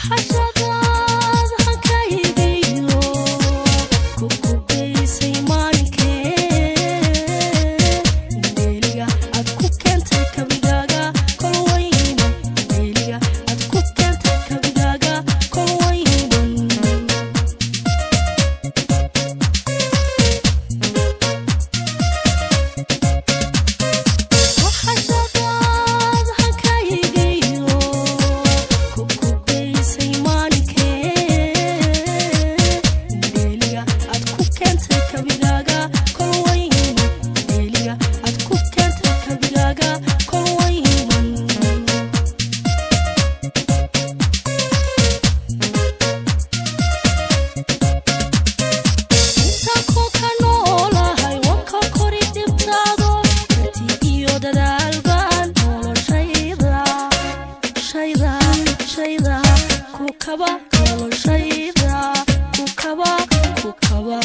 Kuxashadaad hankaygiyo ku kubaysay maalinkee, dheeliga aad ku keentay kabigaaga kolwayman, dheeliga aad ku keentay kabigaaga kolwayman. Kuxashadaad hankaygiyo ku kubaysay maalinkee, dheeliga aad ku keentay kabigaaga kolwayman, dheeliga aad ku keentay kabigaaga kolwayman. Intaan ku ka noolahay wanka kori dhibtaado, karti iyo dadaal baan noloshayda shayda shayda ku kaba, noloshayda ku kaba, ku kaba.